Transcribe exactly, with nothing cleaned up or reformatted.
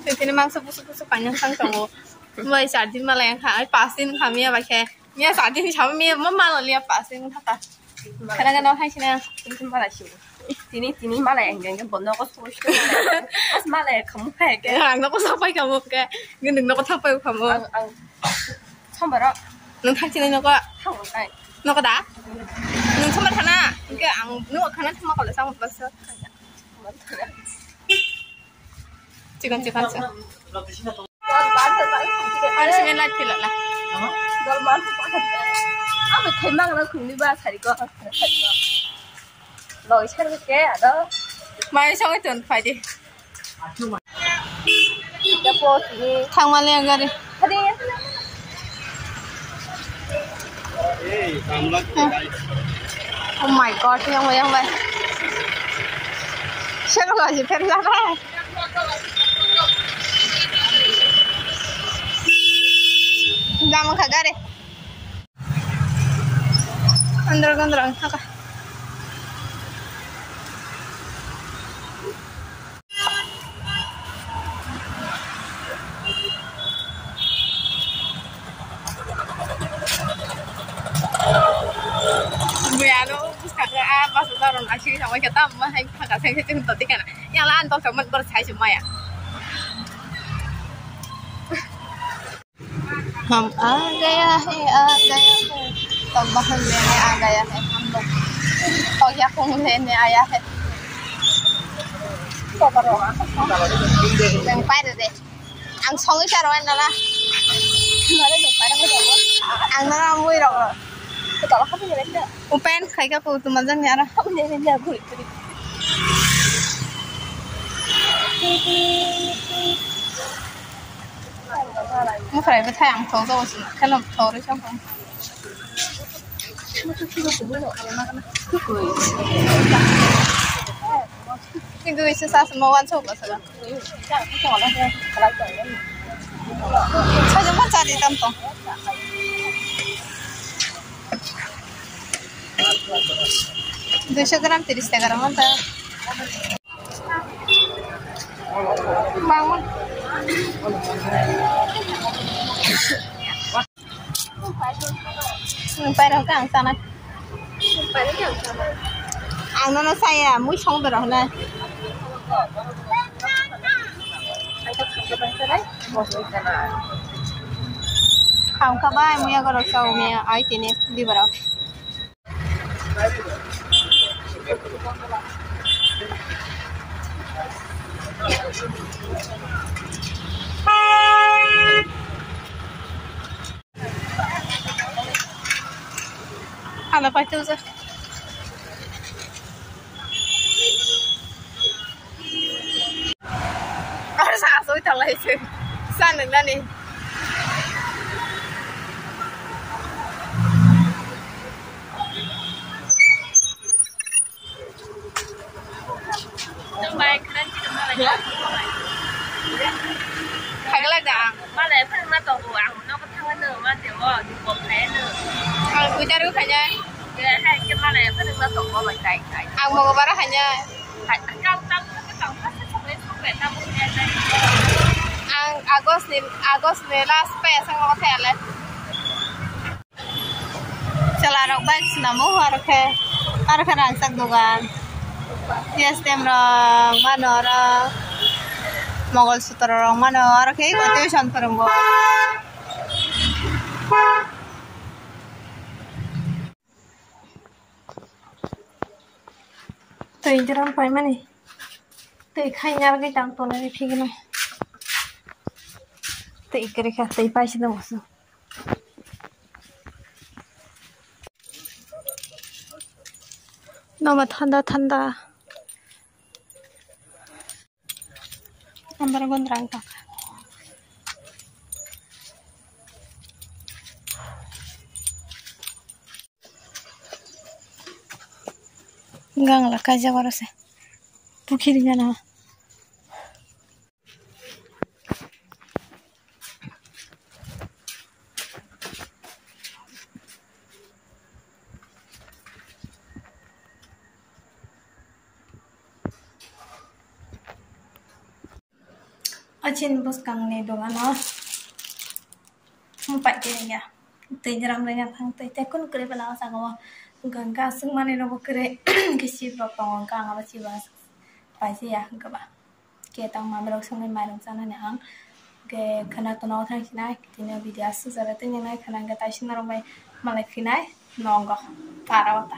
Tini mangsa busu busu paina sang tongo. Mai char din malai ang kha, ai pas din kha miya bai khe. Miya char din sama miya ma malo liya pas din kha ta. Kana kana hai sina. Tini malai si. Tini tini malai ang ang bono ko so so. As malai kamu hai ke. Ang no ko sa pai kamu ke. Ngi nung no ko thang pai kamu. Ang ang. Sombar. Nung thang sini no ko. Thang kai. No ko da. Nung sombar khana. Ke ang no khana thang ma ko le sang pas. Chicken chicken sa. Ano si Melai pila la. Ano themang na khungni ba sari ko. Loi sar ke ado. Mai song ton pai di. Thang mali ang gari. Hadi. Oh my God, yang bai, yang bai. Siapa lagi pergi sana? Jangan kagak deh. Andro gondro ang thaka. Buyano buskang a bus daron asi samai khe tam ma hai thaka sengse chwng toti kana. Yang la an toksa man bor sai se maya. हम आ गया है, आ गया है, तो बहन लेने आ गया है हम लोग, तो क्या कौन लेने आया है? Ang pai de de. Ang songwi charo ang nana. Ang nana mui rok. Upen khai ka pu tu majang ni ara. Mufrai bwthai ang thok jago chwng kheno thok rwi chong kha. Kintu isi sa simo wan chok basa. Sajama chari tam tong. Duiso gram, tiris taka rok manta. Bangma. Nwng pairok khe ang chanai. Ang nono chaya, mui song berok hinai. Kham kha bai, muya gorok chao miya, ai tini diborok. Hala paithago. Aro sa asoi thalai se. Sa nang nani. Khaglai da ang. Malai phang na tongo ang nogo thangano ma teo di ko phai no. Ang kuitar ko khanya. Hai ke malai phang na tongo bai tai tai. Ang mo bara khanya. Hai kau tang ko tang pa sa sa bai sa bai ta mo ya tai. Ang August ni, August ni last pa ya sang ko thale. Chwla rok bike swnamo aro khe, aro khe rangchak dogan. T S T M rok mano oro, Mogol sutro rok mano oro khe eko tuition phwrwngo. Twi drum paimani. Twi khaina bagwi tang tongnani phigino. Twi kwrwi kha, twi paisano boso. Noma thanda thanda. Ambar gondrang tangkha. Gangla kaijak oro se. Pukhiri gana. Achin bwskangni dogano pai khe ya. Twi ram rwna thang twi tei kun kwrwi bela o jaga o. Hwnkha hwnkhe aswk manwi rokbo kwrwi khe sip rok tongo, hwnkha ang abo sibo paisa ya hwnkhe ba. Khe tang mami rok songwi mairok chanani ang. Hwnkhe khwna tono thang sinai tini video aswk jora twi nai khwna hwnkhe taisina rok bai malai phinai nongo para o ta.